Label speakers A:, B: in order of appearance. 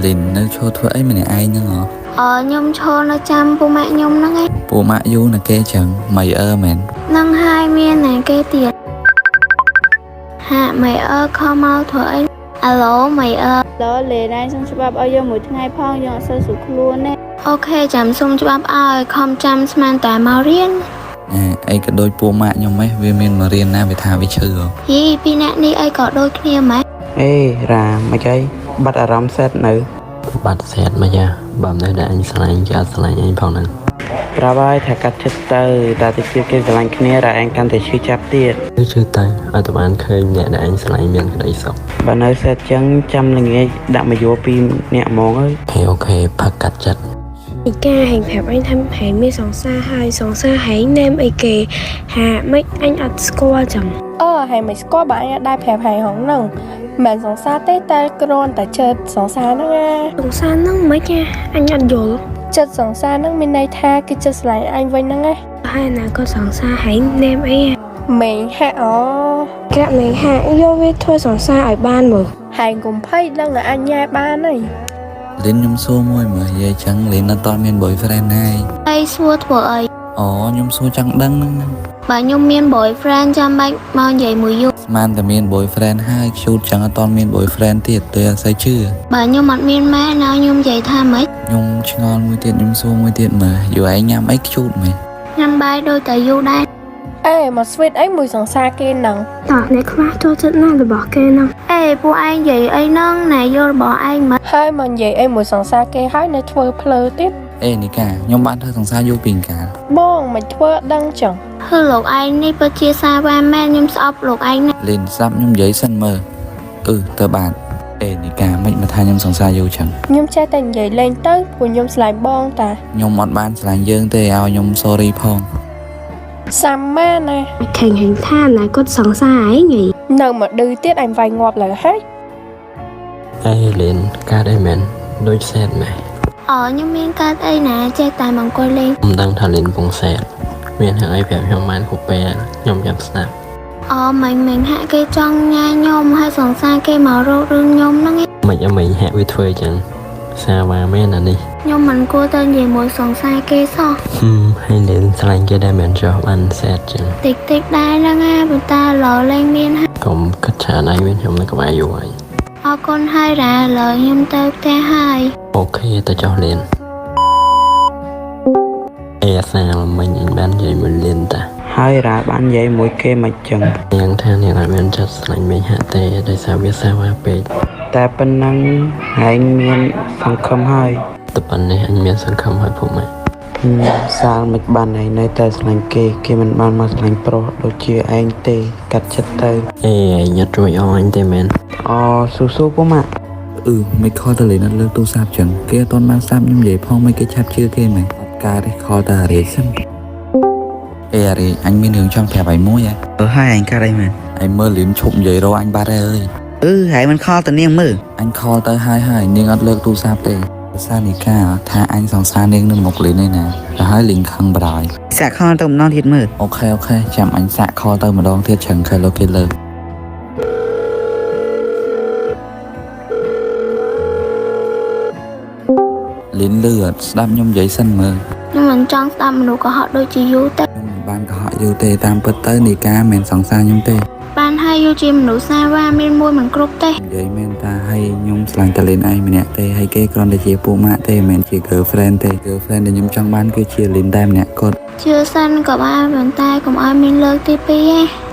A: លីននៅឈរធ្វើអីម្នាក់ឯងហ្នឹងហ៎?
B: អឺខ្ញុំឈរនៅចាំពូម៉ាក់ខ្ញុំហ្នឹងឯង
A: ពូម៉ាក់យូរណាស់គេចឹងមីអើមែន?
B: នឹងហើយមានណាគេទៀតហាក់មីអើខំមកធ្វើអីអាឡូមីអើ
C: ឡូលេណៃសុំច្បាប់ឲ្យយើងមួយថ្ងៃផងយើងអត់សូវស្រួលខ្លួនទេ។
B: OK ចាំសុំច្បាប់ឲ្យខំចាំស្មានតែមករៀន។
A: អែអីក៏ដូចពូម៉ាក់ខ្ញុំហេះវាមានមករៀនណាវាថាវាឈឺហ៎។
B: យីពីរអ្នកនេះអីក៏ដូចគ្នាម៉េច?
D: អេរ៉ាមិនអីបាត់អារម្មណ៍សេតនៅ?
E: បាត់សេតមកយ៉ាបើមិនដែលអញស្រឡាញ់គេអត់ស្រឡាញ់អញផងហ្នឹង។
D: ប្រាប់ហើយថាកាត់ចិត្តទៅតែតិចទៀតគេស្រឡាញ់គ្នារ៉ាឯងកាន់តែឈឺចាប់ទៀត។
E: គឺជឿទៅឲ្យតែបានឃើញអ្នកដែលអញស្រឡាញ់មានក្តីសុខ។
D: បើនៅសេតចឹងចាំល្ងាចដាក់មកយកពីអ្នកហ្មងអើយ។
E: OK ផឹកកាត់ចិត្ត។
F: ឯកាហែងប្រាប់អញថាហែងមានសង្សារហើយសង្សារហែងណែមអីគេហាមិនអញអត់ស្គាល់ចឹង។
G: អឺហែងមិនស្គាល់បើអញអត់ដែរប្រាប់ហែងហងហ្នឹងមិនសង្សារទេតែគ្រាន់តែចិត្តសង្សារហ្នឹងណា។
F: សង្សារហ្នឹងមិនណាអញអត់យល់។
G: ចិត្តសង្សារហ្នឹងមានន័យថាគេចិត្តស្រឡាញ់អញវិញហ្នឹងណា។
F: ហើយណាក៏សង្សារហែងណែមអីហ่ะ?
G: មេងហាក់អូ
F: ក្រាក់មេងហាក់យកវាធ្វើសង្សារឲ្យបានមើល។
G: ហែងកុំភ័យដឹងតែអញញ៉ែបានហើយ។
A: លីនខ្ញុំសួរមួយមើលនិយាយចឹងលីនអត់ទាន់មាន boyfriend ណាឯង?
B: អីសួរធ្វើអី?
A: អូខ្ញុំសួរចង់ដឹងហ្នឹងណា។
B: បើខ្ញុំមាន boyfriend ចាំបាច់មកនិយាយមួយយូ?
A: ស្មានតែមាន boyfriend ហើយ cute ចឹងអត់ទាន់មាន boyfriend ទៀតទៅអត់សូវជឿ។
B: បើខ្ញុំអត់មានម៉ែណៅខ្ញុំនិយាយថាម៉េច?
A: ខ្ញុំឆ្ងល់មួយទៀតខ្ញុំសួរមួយទៀតមើលយូរឯងញ៉ាំអី cute មែន?
B: ញ៉ាំបាយដូចតែយូរដែរ។
G: អេមកស្វីតអីមួយសង្សារគេហ្នឹង?
F: តោះអ្នកខ្លះចូលចិត្តណាស់របស់គេហ្នឹង។
B: អេពួកឯងនិយាយអីហ្នឹងណែយករបស់ឯងមក
G: ហើយមកនិយាយអីមួយសង្សារគេហើយនៅធ្វើភ្លើទៀត។
A: អេនីកាខ្ញុំបានធ្វើសង្សារយូរពីកាល
G: បងមិនធ្វើដឹងចឹង។
B: ហឺលោកឯងនេះពិតជាសាវ៉ាមែនខ្ញុំស្អប់លោកឯងណាស់។
A: លីនស្ដាប់ខ្ញុំនិយាយសិនមើលអឺទៅបានអេនីកាមិនមកថាខ្ញុំសង្សារយូរចឹង?
G: ខ្ញុំចេះតែនិយាយលេងទៅព្រោះខ្ញុំស្រឡាញ់បងតា។
A: ខ្ញុំអត់បានស្រឡាញ់យើងទេឲ្យខ្ញុំ sorry ផង។
G: សាំម៉ាណា
F: ខេងហែងថាណាគាត់សង្សារឯងហី?
G: នៅមកឌឺទៀតអញវាយងាប់លើហើយ។
E: អេលីនកើតអីមែនដូចសេតម៉េះ?
B: អខ្ញុំមានកើតអីណាចេះតែមកអង្គុយលេង។
E: មិនដឹងថាលីនពងសេតមានរឿងអីប្រាប់ខ្ញុំបានគ្រប់ពេលខ្ញុំចាំស្ដាប់។
B: អមិញមិញហាក់គេចង់ញ៉ាខ្ញុំហើយសង្សារគេមករករឿងខ្ញុំហ្នឹងឯង
E: មិនអីមិញហាក់វាធ្វើចឹងសាវ៉ាមែនអានេះ។
B: ខ្ញុំមិនគួរទៅនិយាយមួយសង្សារគេសោះ។
E: ហឹមហើយលីនស្រឡាញ់គេដែរមែនចុះបានសេតចឹង?
B: តិចតិចដែរហ្នឹងណាប៉ុន្តែឥឡូវលែងមានហើយ
E: កុំគិតច្រើនឯងវិញខ្ញុំនៅក្បែរយូរហើយ។
B: អរគុណហើយរ៉ាឥឡូវខ្ញុំទៅផ្ទះហើយ។
E: OK ទៅចុះលៀនអេអាសាមិញអញបាននិយាយមួយលៀនតា។
D: ហើយរ៉ាបាននិយាយមួយគេមិនចឹង?
E: នាងថានាងអត់មានចិត្តស្រឡាញ់មេហាក់ទេដោយសារវាសាវ៉ាពេក។
D: តែប៉ុណ្ណឹងហែងមានសង្ឃឹមហើយ
E: តែប៉ុណ្ណេះអញមានសង្ឃឹមហើយពុកម៉ែ។
D: ហឹមសាលមិនបានឯងនៅតែស្រឡាញ់គេគេមិនបានមកស្រឡាញ់ប្រុសដូចជាឯងទេកាត់ចិត្តទៅ។
E: អេឯងញ៉ាត់ជួយអញទេមែន?
D: អូស៊ូស៊ូពុម៉ាក់។
A: អឺមិនខលទៅលេងអត់លើកទូរស័ព្ទចឹងគេអត់ទាន់បានស្ដាប់ខ្ញុំនិយាយផងមិនគេឆាប់ជឿគេមែនអត់កើតទេខលទៅអារ៉េសិនអេអារ៉េអញមានរឿងចង់ប្រាប់ឯងមួយហ៎។
D: អឺហើយឯងកើតអីមែន?
A: ឯងមើលលីនឈប់និយាយរកអញបាត់ហើយអើយ។
D: អឺហើយមិនខលទៅនាងមើល។
A: អញខលទៅហើយហើយនាងអត់លើកទូរស័ព្ទទេភាសានីកាថាអញសង្សារនាងនឹងមកលីនឯណាទៅហើយលីនខឹងបរយ
D: សាក់ខលទៅម្ដងទៀតមើល។
A: OK ចាំអញសាក់ខលទៅម្ដងទៀតឆឹងខែលោកគេលើកលីនលឺអត់ស្ដាប់ខ្ញុំនិយាយសិនមើល។
B: ខ្ញុំមិនចង់ស្ដាប់មនុស្សកុហកដូចជាយូទេ
A: ខ្ញុំមិនបានកុហកយូរទេតាមពិតទៅនីកាមិនមែនសង្សារខ្ញុំទេ។
B: បានហើយយូជាមនុស្សសាវ៉ាមានមួយមិនគ្រប់ទេ
A: និយាយមែនតាឲ្យខ្ញុំស្រឡាញ់តាលីនឯងម្នាក់ទេហើយគេគ្រាន់តែជាពួកម៉ាក់ទេមិនមែនជា girlfriend ទេ girlfriend ដែលខ្ញុំចង់បានគឺជាលីនតែម្នាក់គាត់។
B: ជឿសិនក៏បានប៉ុន្តែកុំឲ្យមានលើកទី2ទេ។